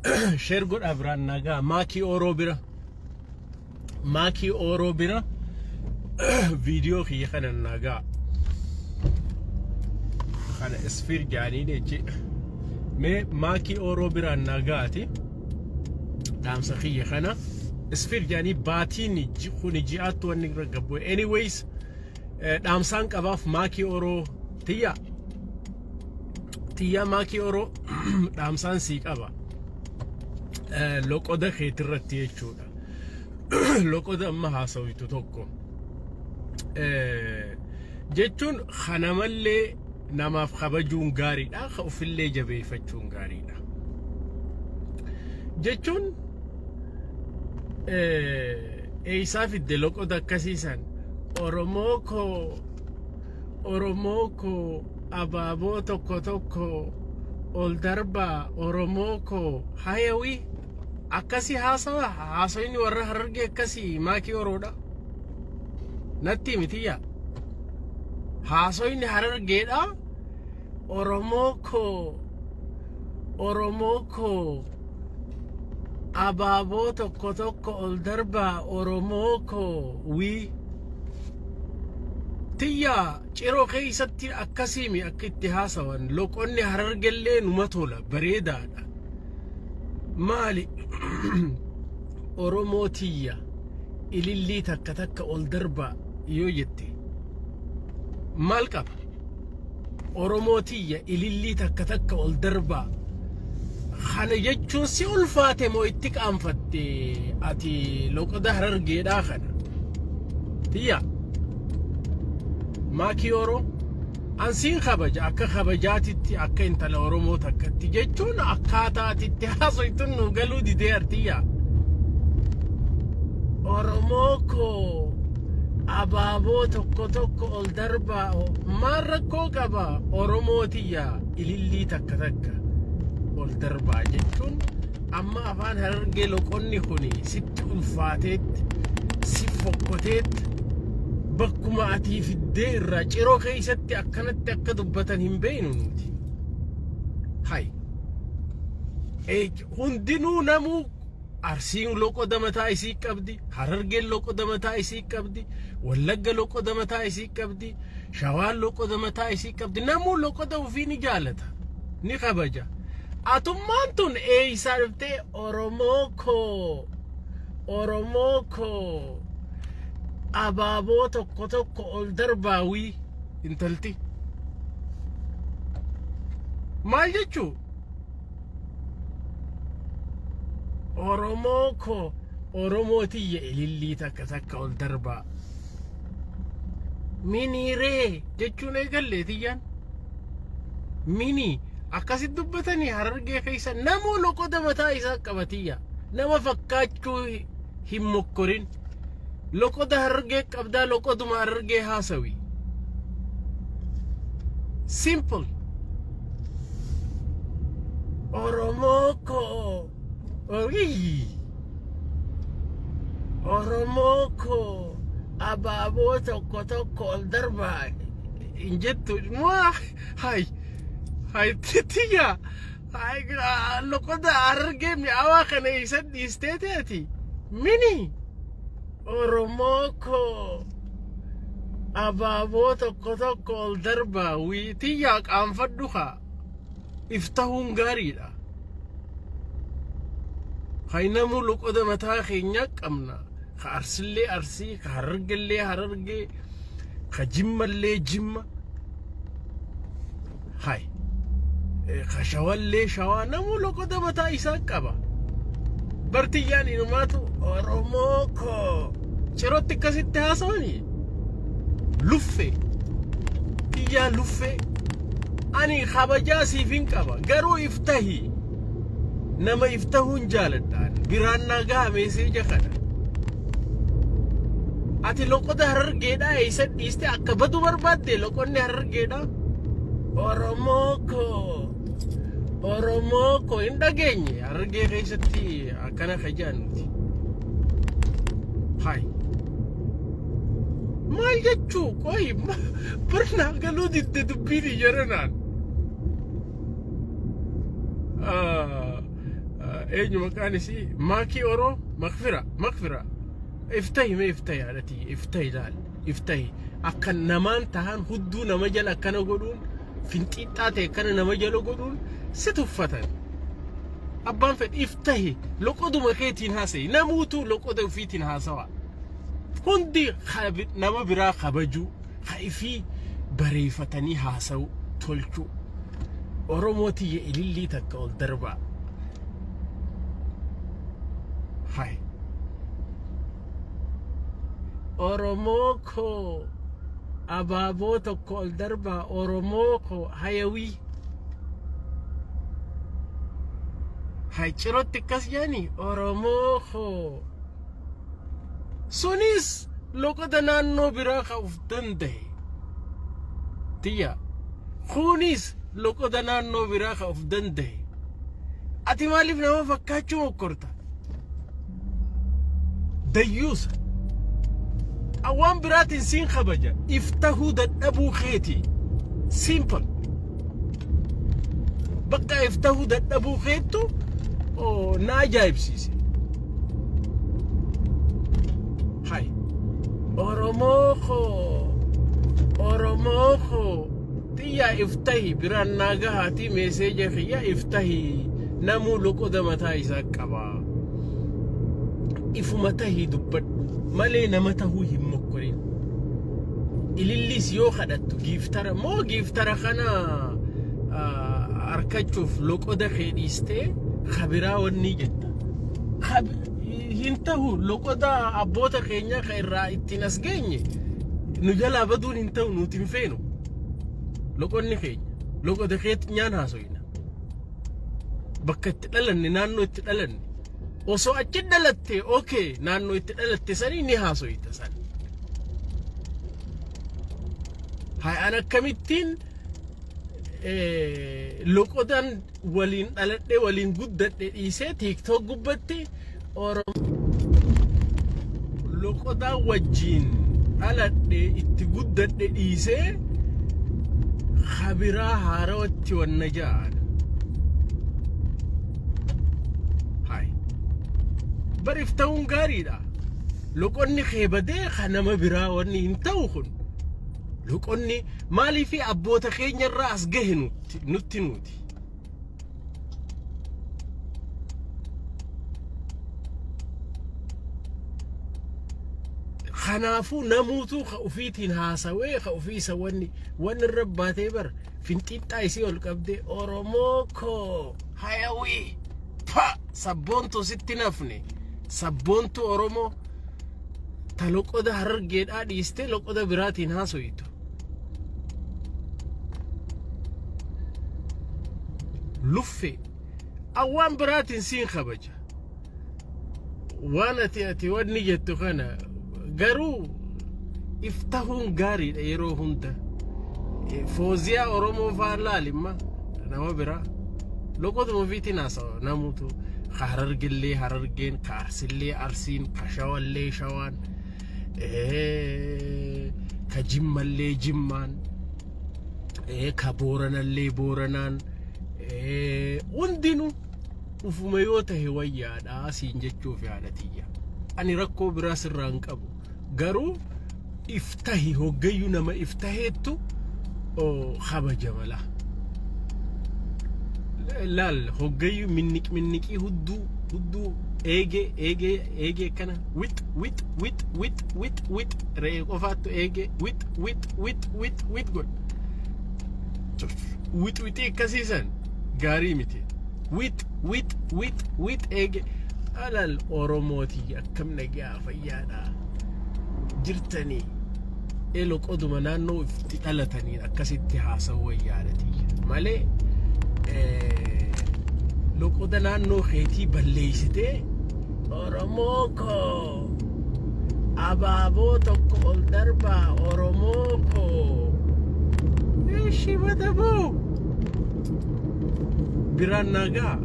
Share godhaa biraan nagaa Maakii Ooroo bira. Maakii Ooroo bira viidiyoo kiyya kana nagaa. Kana isfiir jaanii jechi. Mee Maakii Ooroo biraan nagaati. Dhaamsa kiyya kana. Isfiir jaanii baatiin kuni ji'aatti wanni irra gabbu. Anyways dhaamsaan qabaaf Maakii Ooroo tiyya. Tiyyaa Maakii Ooroo, dhaamsaan sii qaba. Loqoda keetirratti jechuudha. Loqoda amma haasawitu tokko. Jechuun kanamallee namaaf kabajuun gaariidha. Ka ofillee jabeeffachuun gaariidha. Jechuun eeysaa fidde loqoda akkasiisan? Oromoo koo, Oromoo koo, abaaboo tokko tokko ol darbaa, Oromoo koo, hayawii akkasii haasawa. Haasawni warra Harargee akkasii Maakii Oroodha natti mitiyya. Haasawni Harargeedha Oromoo koo, Oromoo koo, abaaboo tokko tokko ol darbaa, Oromoo koo wii tiyya. Ciroo keessatti akkasiimi akka itti haasawan. Loqonni Harargellee numa tola, bareedaadha. Maali Oromoo tiyya ilillii takka takka ol darbaa yoo jette maal qaba? Oromoo tiyya ilillii takka takka ol darbaa. Kana jechuun si ulfaate moo itti qaanfatte ati loqoda Harargeedhaa kana? Tiyya. Maakii Oromoo ansiin kabaja akka kabajaatitti, akka intala Oromoo takkatti. Jechuun akkaataa ati itti haasoytun nu galuu didee artiyya. Oromoo koo, abaaboo tokko tokko ol darbaa, maal rakkoo qaba? Oromoo tiyya ilillii takka takka ol darbaa jechuun amma afaan Harargee loqonni kun sitti ulfaateetti, si fokkoteetti, bakkuma atii fiddee irraa Ciroo keessatti akkanatti akka dubbatan hin beeynu nuti. Hay. Hundinuu namuu Arsiin loqoda mataa isii qabdi, Harargeen loqoda mataa isii qabdi, Wallagga loqoda mataa isii qabdi, Shawaan loqoda mataa isii qabdi. Namuu loqoda ofii ni jaalata, ni kabaja. Atummaan tun eeysaa dhuftee Oromoo koo, Oromoo koo, abaaboo tokko tokko ol darbaawii intalti? Maal jechuu? Oromoo koo, Oromoo tiyya ilillii takka takka ol darbaa. Miniiree jechuun eegallee tiyyaan. Mini akkasitti dubbatanii Harargee keessa namuu loqoda mataa isaa qaba tiyya. Nama fakkaachuu hin mokkorin. Loqoda Harargee qabdaa, loqoduma Harargee haasawi. Simple. Oromoo koo. Orii. Oromoo koo, abaaboo tokko tokko ol darbaa hin jettu. Maa hay hay tiyya, hay loqoda Harargee mi'aawaa kana isa dhiistee teeti mini Oromoo koo, abaaboo tokko tokko ol darbaa wii. Tiyyaa, qaanfadhu kaa, iftahuun gaariidha. Hay, namuu loqoda mataa keenyaa qabna. Ka Arsillee Arsii, ka Harargellee Harargee, ka Jimmallee Jimma. Hay, ka Shawallee Shawaa, namuu loqoda mataa isaa qaba. Bartiyyaan inumaatu Oromoo koo Cirootti akkasitti haasawanii luffee tiyyaa luffee. Ani kabajaa siif hin qaba, garuu iftahi. Nama iftahuun jaaladhaan biraan naa gaha meeseeja kana. Ati loqoda Harargeedhaa eessa dhiiste akka badu barbaadde loqonni Harargeedhaa? Oromoo koo, Oromoo koo hin dhageenye Harargee keessatti akkana kajaan nuti. Hay. Maal jechuu? Qoy, barnaa galuu didde dubbiin ijaranaan. Eenyu maqaan isii? Maakii Oroo Makfira, Makfira. Iftahi mee, iftahi haadhatii, iftahi laal, iftahi. Akka namaan tahan hudduu nama jala akkana godhuun, finxiixxaa ta'e akkana nama jala godhuun si tuffatan. Abbaan fedhe iftahi, loqoduma keetiin haasa'i. Namuutu loqoda ofiitiin haasawa. Hundi nama biraa kabajuu, ka ifii bareeffatanii haasa'u tolchuu. Oromoo tiyya, ilillii takka ol darbaa. Hai. Oromoo koo, abaaboo tokko ol darbaa. Oromoo koo, hayawii. Hay, cirootti akkas jedhani, Oromoo koo. Sunis loqoda naannoo biraa ka uf danda'e. Tiyya. Kunis loqoda naannoo biraa ka uf danda'e. Ati maaliif nama fakkaachuu mokkorta? Dayyuusa. Waan biraatiin siin kabaja. Iftahuu dadhabuu keeti. Simple. Bakka iftahuu dadhabuu keettu na ajaa'ibsiise. Hai. Oromoo koo. Oromoo koo. Xiyyaa, iftahi, biraan naa gahaati message kiyya. Iftahi, namuu loqoda mataa isaa qaba. Ifuma tahii dubbadhu malee nama tahuu hin mokkorin. Ilillis yoo kadhattu giiftara moo giiftara kana harkachuuf loqoda kee dhiistee kabiraa wanni jetta. Hin tahu, loqoda abboota keenyaa ka irraa ittiin as geenye nu jalaa baduun hin ta'u, nuti hin feenu. Loqonni keenya loqoda keenyaan haasoyna. Bakka itti dhalanne, naannoo itti dhalanne, osoo achi dhalatte, okay, naannoo itti dhalatte sanii ni haasoyta san. Haa, an akkamittiin loqodan waliin dhaladhe, waliin guddadhe dhiisee TikTok gubbatti loqodaa wajjiin dhaladhe, itti guddadhe dhiisee kabiraa haarawatti wanna ja'an? Hai. Bariif ta'uun gaariidha. Loqonni kee badee kan nama biraa wanni hin ta'u kun. Loqonni maaliif abboota keenya irraa as gahe nutti nuti. Kanaafuu namuutu ka ufiitiin haasawee ka ufii isa wanni irra baatee bar finxiixxaa isii ol qabdee, Oromoo koo, hayawii, pa sabboontu sitti nafne, sabboontu Oromoo ta loqoda Harargeedhaa dhiistee loqoda biraatiin haasoytu. Luffe awwaan biraatiin siin kabaja. Waan ati wanni jettu kana garuu iftahuun gaariidha yeroo hunda. Fooziyaa Oromoo faa laalimma, nama biraa. Loqoduma ofiitiin haasawa namuutu. Ka Harargellee Harargeen, ka Arsillee Arsiin, ka Shawallee Shawaan, ka Jimmallee Jimmaan, ka Booranallee Booranaan, hundinuu ufuma yoo tahe wayyaadha siin jechuuf yaada tiyya. Ani rakkoo biraa sirraa hin qabu. Garuu iftahi, hoggayyuu nama iftaheettu kabaja mala. Laal, hoggayyuu minniq minniqii hudduu hudduu eegee eegee eegee akkana wix wix wix wix wix wix, re'ee qofaattu eegee wix wix wix wix wix godha. Wix wixii akkasiisan gaarii miti. Wix wix wix wix eegee alal. Oromootii, akkam nagaa, fayyaadha jirtanii? Elo qoduma naannoo itti dhalataniin akkasitti haasawuu wayyaadha malee loqoda naannoo keetii balleessitee, Oromoo koo, abaaboo tokko ol darbaa, Oromoo koo, ishi madaboo biraan nagaa.